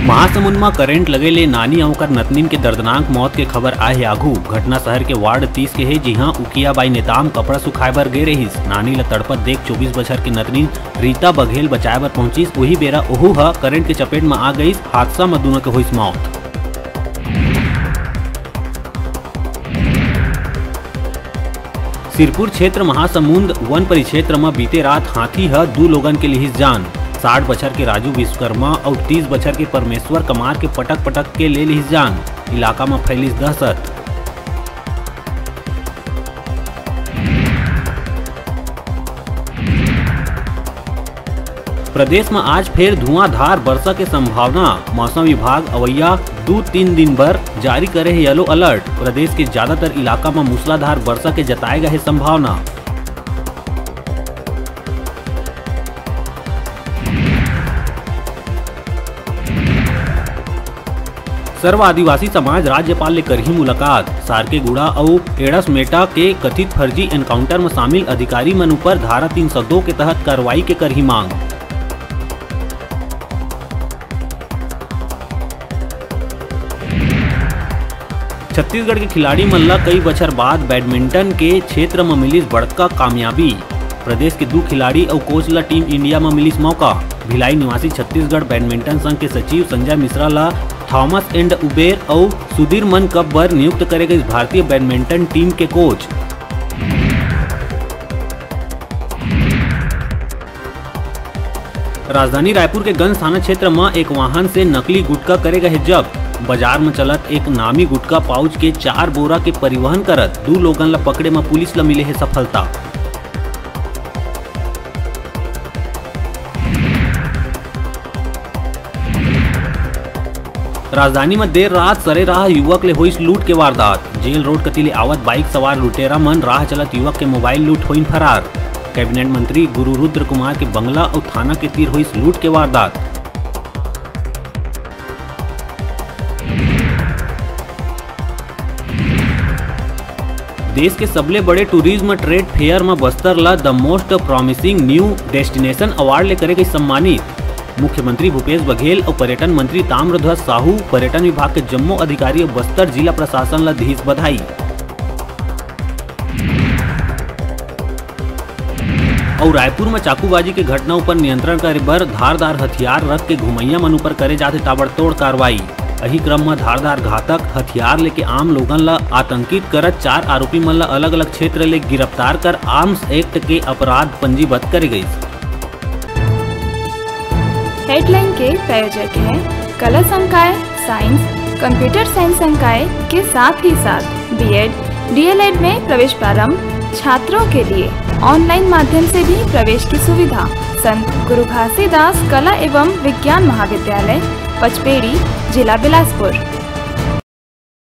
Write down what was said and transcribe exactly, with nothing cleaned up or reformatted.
महासमुंद म करंट लगे ले नानी अउ ओकर नतनीन के दर्दनाक मौत के खबर आए हे आघू। घटना शहर के वार्ड तीस के हे, जिहां उकिया बाई नेताम कपड़ा सुखाए बर गे रहिस। नानी ल तड़पत देख चौबीस बछर के नतनीन रीता बघेल बचाए बर पहुंचिस। उही बेरा ओहू ह करंट के चपेट म आ गइस। हादसा म दूनों के होइस मौत। सिरपुर क्षेत्र महासमुंद वन परिक्षेत्र म बीते रात हाथी ह दू लोगन के लिहिस जान। साठ बछर के राजू विश्वकर्मा अउ तीस बछर के परमेश्वर कमार के पटक पटक के ले लिहिस जान। इलाका म फैलिस दहशत। प्रदेश म आज फेर धुआंधार बरसा के संभावना। मौसम विभाग अवइया दू तीन दिन बर जारी करे हे येलो अलर्ट। प्रदेश के ज्यादातर इलाका म मूसलाधार बरसा के जताए गए हे संभावना। सर्व आदिवासी समाज राज्यपाल ले करही मुलाकात। सारकेगुड़ा अउ एड़समेटा के कथित फर्जी एनकाउंटर म शामिल अधिकारी मन ऊपर धारा तीन सौ दो के तहत कार्रवाई के करही मांग। छत्तीसगढ़ के खिलाड़ी मन ला कई बछर बाद बैडमिंटन के क्षेत्र म मिलिस बड़का कामयाबी। प्रदेश के दू खिलाड़ी अउ कोच ला टीम इंडिया म मिलिस मौका। भिलाई निवासी छत्तीसगढ़ बैडमिंटन संघ के सचिव संजय मिश्रा ला थॉमस एंड उबेर अउ सुधीर मन कप बर नियुक्त करे गइस भारतीय बैडमिंटन टीम के कोच। राजधानी रायपुर के गंज थाना क्षेत्र म एक वाहन से नकली गुटखा करे गए जब्त। बाजार म चलत एक नामी गुटखा पाउच के चार बोरा के परिवहन करत दू लोगन ल पकड़े म पुलिस ल मिले हे सफलता। राजधानी म देर रात सरेराह युवक ले होइस लूट के वारदात। जेल रोड कति ले आवत बाइक सवार लुटेरा मन राह चलत युवक के मोबाइल लूट होइन फरार। कैबिनेट मंत्री गुरु रुद्र कुमार के बंगला अउ थाना के तीर होइस लूट के वारदात। देश के सबले बड़े टूरिज्म ट्रेड फेयर म बस्तर ल The Most Promising New Destination Award ले करे गई सम्मानित। मुख्यमंत्री भूपेश बघेल अउ पर्यटन मंत्री ताम्रध्वज साहू पर्यटन विभाग के जम्मो अधिकारी अउ बस्तर जिला प्रशासन ल दिहिस बधाई। अउ रायपुर म चाकूबाजी के घटना ऊपर नियंत्रण करे बर धारदार हथियार रख के घुमैया मन ऊपर करे जाथे ताबड़तोड़ कार्रवाई। अही क्रम म धारदार घातक हथियार लेके आम लोगन ल आतंकित करत चार आरोपी मन ल अलग-अलग क्षेत्र ले गिरफ्तार कर आर्म्स एक्ट के अपराध पंजीबद्ध करे गइस। हेडलाइन के प्रायोजक है कला संकाय, साइंस, कंप्यूटर साइंस संकाय के साथ ही साथ बीएड, डीएलएड में प्रवेश प्रारंभ, छात्रों के लिए ऑनलाइन माध्यम से भी प्रवेश की सुविधा। संत गुरु घासीदास कला एवं विज्ञान महाविद्यालय, पचपेड़ी, जिला बिलासपुर।